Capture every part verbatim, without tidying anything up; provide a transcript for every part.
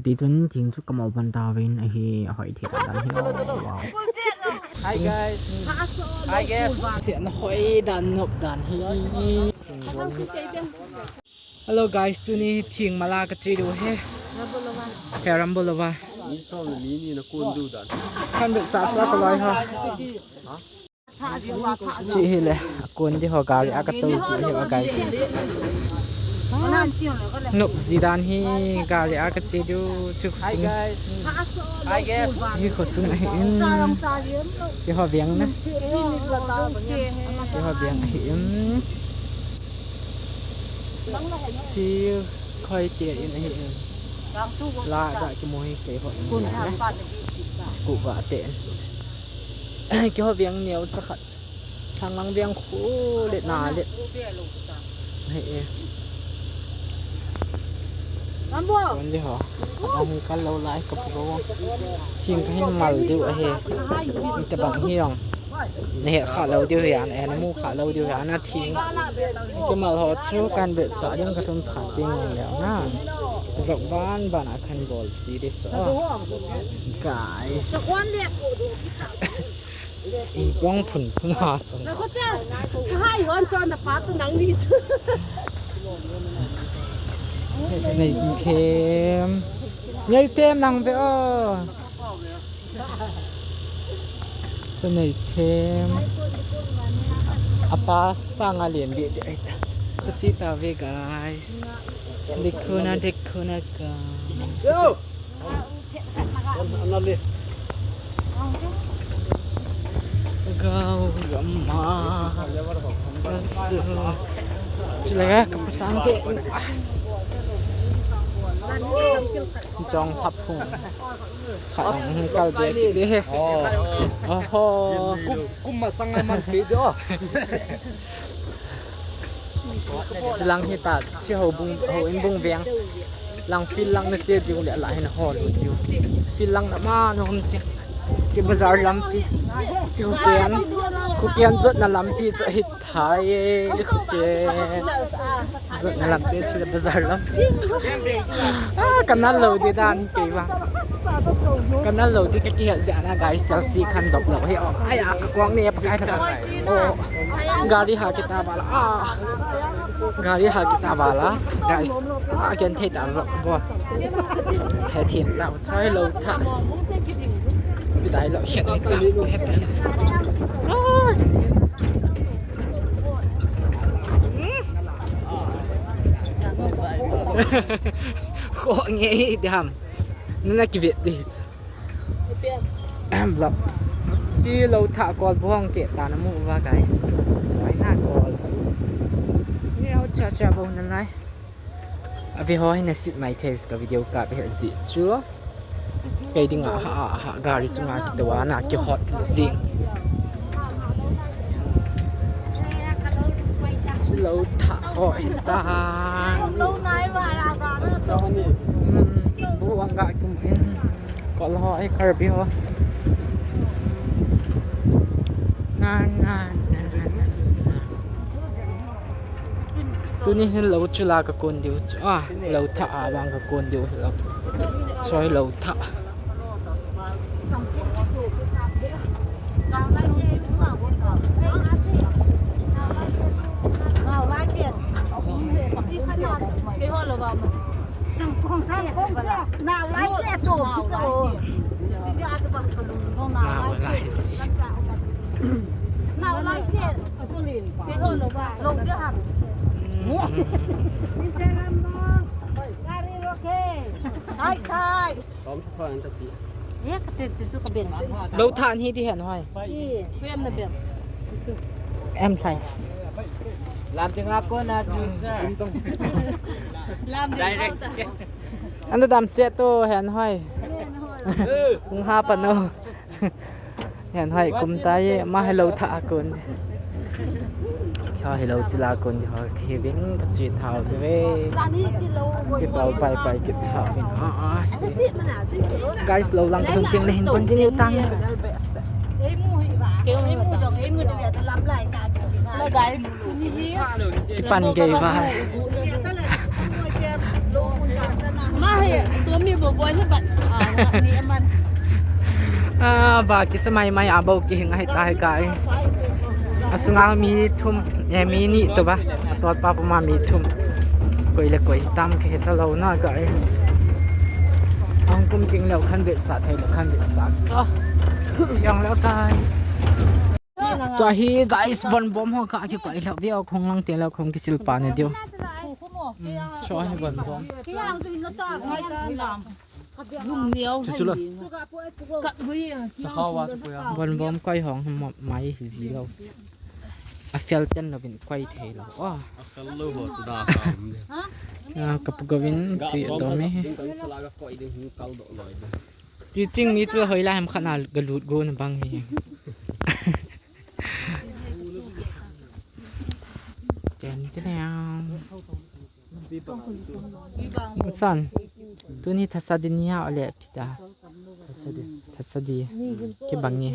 Tichun thing chu kamol pan tauvin ahi, ahoi thei dan hi. Wow. Hi guys. Hi guys. Thing ahoi dan nop dan hi. Hello guys, tuni thing mala kache diu ahi. He Rambolova. Mi som le mi ni na kon diu dan. Khanbet sa cha kaloi ha. Chi hi le, akon di ho gari a katou ji hi ho guys. Nop ji dan hi gari a kache diu chu khosung. Hi guys. Hi guys. Chi khosung ahi in. Keiho veng na. Keiho veng ahi in. Chi khoi te in ahi in. La da kimu hi keiho in na. Chi ku ba te in. Keiho veng neo cha khat. Thanglang veng khu le na le. Hei e. Kon di ho. Khat hung kal lou lai ka pu. Thing kahin mal diu ahi. Tabang hi jong. Na he kha lou diu hi an, e na mu kha lou diu hi an a thing. Kamal ho chu kan bep sa ding ka thum phat ding le na. Vlog ban ban a kan bol ji di chu. Guys. Ei, bong phun phun ha chong. Na ko cha. Ka hai hon chon na pa tu nang ni chu. Nei them. Nei them nang be o. Chu nei them. Apa sang a lien di di ai ta. Ko chi ta ve guys. Dekho na, dekho na guys. Yo. Gao gam ma. Su. Sila ka kapusang te. Jong hap hung. Kha ang kal be ki de he. Oh. Oho. Kum, kum masang man pe jo. Chilang hita, chi ho bung, ho in bung veng. Lang field lang na che diu le la hin ho lu diu. Field lang na ma no hum sing. Chi bazar lampi. Chi Khuken. Khuken jot na lampi chu hithai. Khuken. Jot na lampi chu bazar lampi. Ah, ka nal lou di dan kei ba. Ka nal lou di ka kihel jeh a na guys selfie kan dop lou hi. Oh, ai a ka kuang ne pa kai tha. Oh, gari ha kita bala. Ah, gari ha kita bala. Guys, ah, ken thei ta vlog bo. He thim ta choi lou tha. Bidai lou he ta. He ta. Ah, kho nge hi dam. Nana kivet di. Ahem, vlog. Chi lou tha kol buang ke ta na mu va guys. Choi na kol. Ni au cha cha bo na lai. Avi ho hin sit mai thei ka video ka be ji chu. Kei ding a ha, ha, gari chunga kitoh a na kihot jing. Lou tha ho hin ta. Hmm, bu ang ga kum hin. Kol ho ai Karbi ho. Na, na, na, na, na. Tuni hin lou chula ka kon diu chu. Ah, lou tha a vang ka kon diu lou. Choi lou tha. Nau lai che. Nau lai che. Lou tha hi di hen hoi. Em thai. Lam tinga ko na su. Lam direct. Anda dam se to hen hoi. Kung ha pa no. Hen hoi kum ta ye, ma hello tha a kon. Kha hello chila kon di ho, khi ving ka chi thao ve. Ki tol pai pai ki thao vin. Ah, ah. Guys, lou lang kon ting le hin continue tang. Hello, guys. Kipan gei ba. Mahe, tumi bobo hi bat, ah, ni aman. Ah, ba kisa mai mai a bou kihi ngai ta hi guys. Asunga mi thum, eh, mi ni to ba. Atot pa puma mi thum. Koi le koi tam ke ta lo na guys. Ang kum king lo khan be sa thei lo khan be sa. So, yang lo guys. Tua hi guys, von bom ho ka ki koi lo vio khong lang te lo khong kisil pa ne dio. Hmm, so hi von bom. Chu chu la. Von bom koi hong mai ji lo. A fel ten lo vin koi thei lo. Oh. A fel lo ho chu da ka um de. Ah, ka pu govin tu to me. Ding kan chala ka koi ding hung kal do loi de. Chi ching mi chu hoi la hem khat na ga lut go na bang hi. Ten ten. San. Tuni thasa din ni ha ole pita. Thasa di, thasa di. Ki bang ni.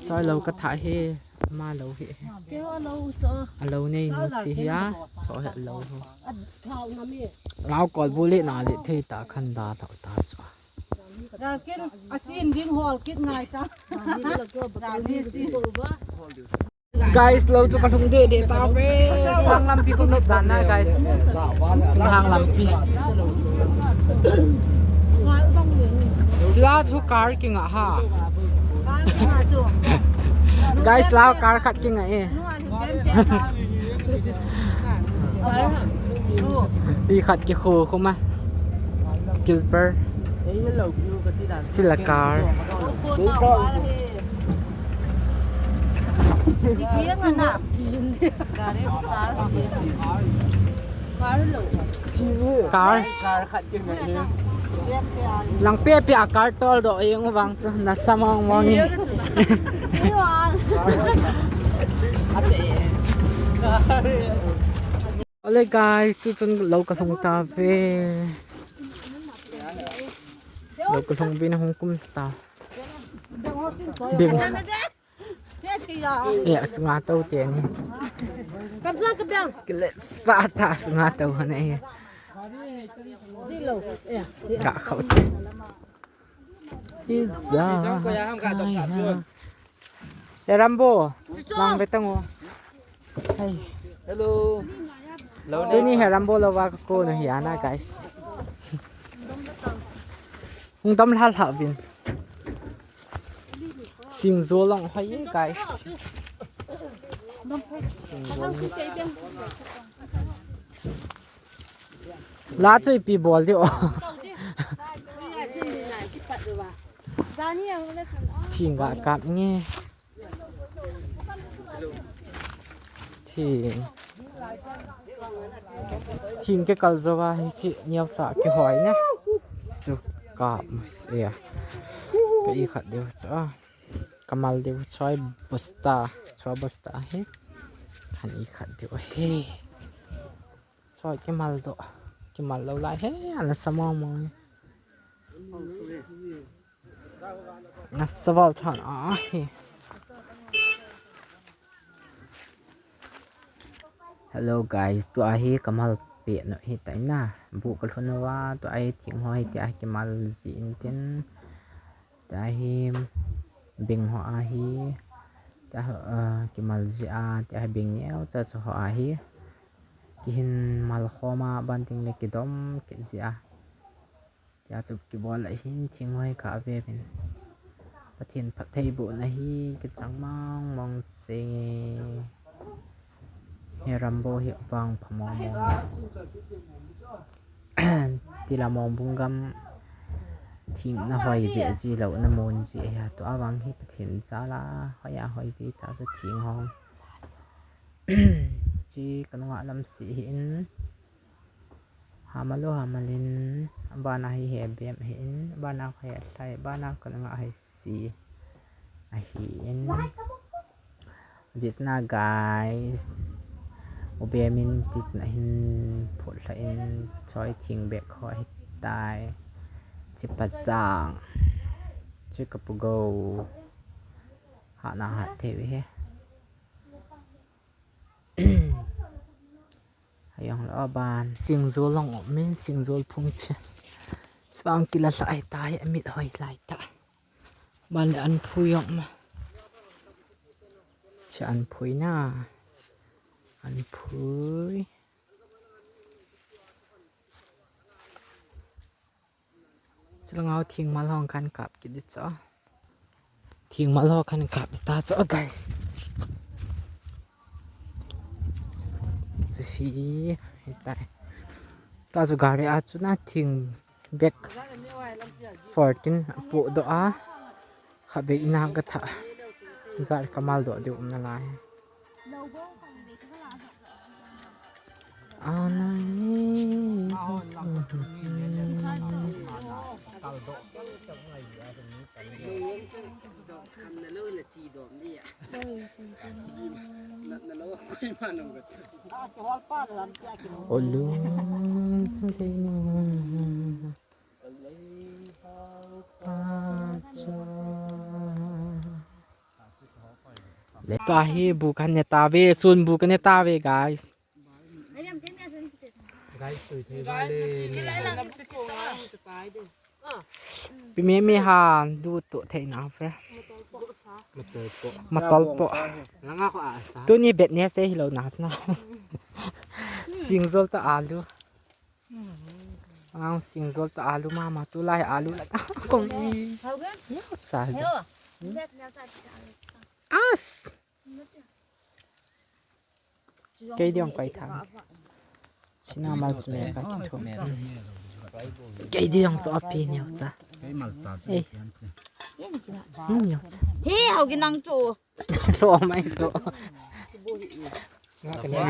Choi lo ka tha he, ma lo he. Ke ho lo cho. A lo nei no chi hi a, cho he lo ho. A thau na mi. Lau kol bu le na le thei ta khan da thau ta cho. Ra kin, a sin ding hol kit ngai ta. Ra ni si. Guys, lo chu ka lhung de de ta ve. Sang lampi ko nop dan na, guys. Thing hang lampi. Sila chu car kinga ha. Guys, la car khat kinga e. Ti khat ki khu khu ma. Tilper. Sila car. Car. Lang pe pe a car tol do eng vang chu na samang mong ni. Ole guys, tu chun lo ka lhung ta ve. Lo ka lhung vin hung kum ta. Bing. E, asunga to te ni. Kile sa ta asunga to ne. Ka khau te. Iza. He Rambo, lang ve tang o. Hai. Hello. Tuni he Rambo lo va ko no hi ana, guys. Hung dam lhal lhal vin. Sing zo long hoi, guys. Sing zo long. La chu ipi bol diu. Thing ga kap nge. Thing. Thing ke kal zo va hi chi niau cha ke hoi na. Chu kap mus e. Ka i khat diu cha. Ka mal diu choi bosta. Choi bosta hi. Kan i khat diu he. Choi kimal do. Kimal lo lai he, ana sa mong mong. Ana sa val than a he. Hello guys, tua hi ka mal pe no hi tai na. Bu ka lhun va, tua hi thing ho hi tia kimal ji in tin. Tia hi bing ho ahi. Tia, uh, kimal ji a, tia hi bing neo cha cha ho ahi. Kihin mal khom a ban ding le kidom kit ji a. Tia chu kibol a hin thing hoi ka ve vin. Pathen phattheibohna hi kichang mong mong se. He Rambo hi vang pha mong mong. Tila Mongbung gam thing na hoi ve ji lo na mun ji a, tua vang hi Pathen jal a hoi a hoi ji ta chu thing hong. Chi ka nunga lam si hi in. Hamalu hamalin, bana hi he bem hi in, bana he hlai, bana ka nunga hi si. Ahi in. Jisna guys. U bem in ti chun ahin phut hla in, choi thing bek ho hi tai. Chi pa chang. Chi ka pu go. Ha na ha thei he. Jong lo ban. Singjol long min singjol phung che. Chang kila lai ta hi mit hoi lai ta. Ban le an phu jong ma. Che an phui na. An phui. Chulangau thingmal hong kan kap kit di cho. Thingmal ho kan kap di ta cho, guys. Chu hi, hi tai. Ta chu gari a chu na thing bag fourteen pu do a. Kha be ina ka tha. Zar kamal do di um na lai. Tua hi bu kan ne ta ve, sun bu kan ne ta ve, guys. Pi me me ha du tu thei na fe. Matol po. Tuni bet ne se hilo na na. Singjol ta alu. Ang singjol ta alu mama tu lai alu la. Kong i. Hau ke? Yo cha. Yo. As. Kei diang kai thang. China mal chme ka ki thum. Kei diang cho api neo cha. Kei mal cha. Eh. Hmm, neo cha. Hi, hau ki nang chu. Lo mai cho.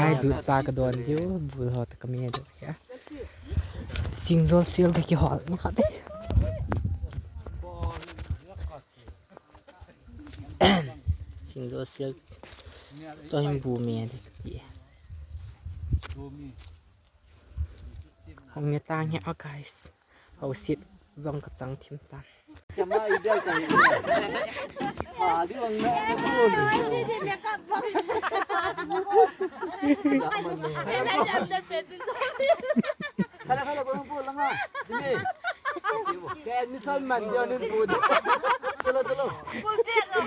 Ai du cha ka don diu, bu ho ta ka me do ya. Singjol sil ka ki hol ni kha de. Singjol sil. Tua hin bu me de ti. Hong ne ta nge a, guys. Hau sit jong ka chang thim ta. Kama idea ka hi. Ha, di bang na. Khala, khala, bang po lang ha. Dimi. Ke admission man dia ni po. Chalo, chalo. School bag.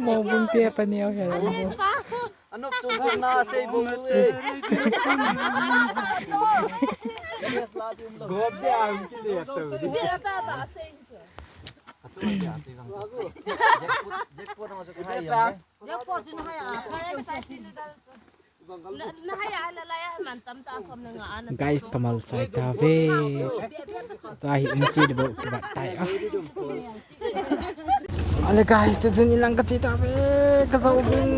Mo bun te pa neo he. Ano chung na sei bong e. Yes, la dum lo. God de ang ki le ta. Guys, kamal chai ta ve. Ta hi in chi de bo ki bat tai a. Ale guys, tu chun ilang ka chi ta ve, ka zo vin.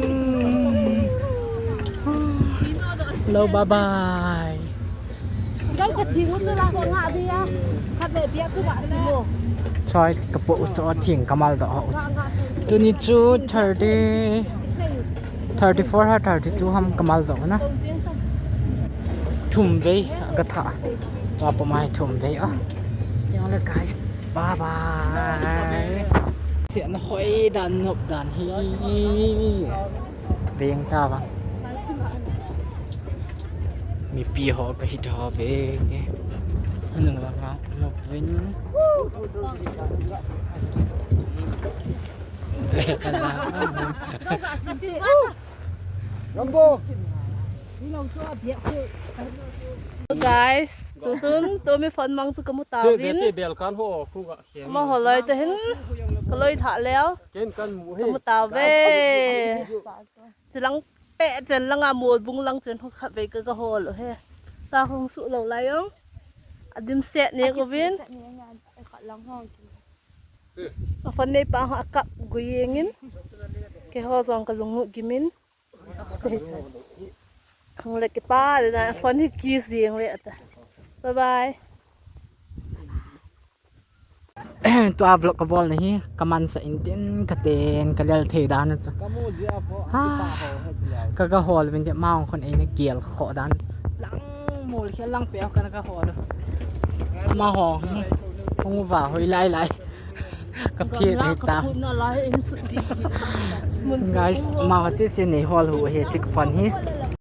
Lo, bye bye. Choi ka po u cho thing kamal do ho. Tuni chu thirty, thirty four ha thirty two ham kamal do na. Thum vei ka tha. Tua po mai thum vei a. Yang le guys. Bye bye. Sian hoi dan nop dan hi. Veng ta vang. Mipi ho ka hit ho ve. Anu vang nop vin. Rambo. Guys, tu chun, tu mi phone mang chu kamu ta vin. Bel kan ho khu ga. Ama holoi te hin, kaloi tha leo. Ken kan mu he. Kamu ta ve. Chilang pe chen langa mol bung lang chen ho khat vei ka, ka hol he. Ka hong su lo lai ong. Adim set ne ko vin. A phone nei pa ho akap gu yengin. Ke ho jong ka lungu gimin. Hung le kipa le na phone hi kiss jeng le ata. Bye bye. Tua vlog ka bol na hi ka mansa in tin ka ten ka lel thei dan chu. Ha. Ka ga hol vin de ma hong khon ei na gel kho dan chu. Lang mol khel lang pe ka na ka hol. Ama ho. Hung va hoi lai lai. Kaphet hita. Guys, ama ho sese nei hol u ahi, chik phone hi.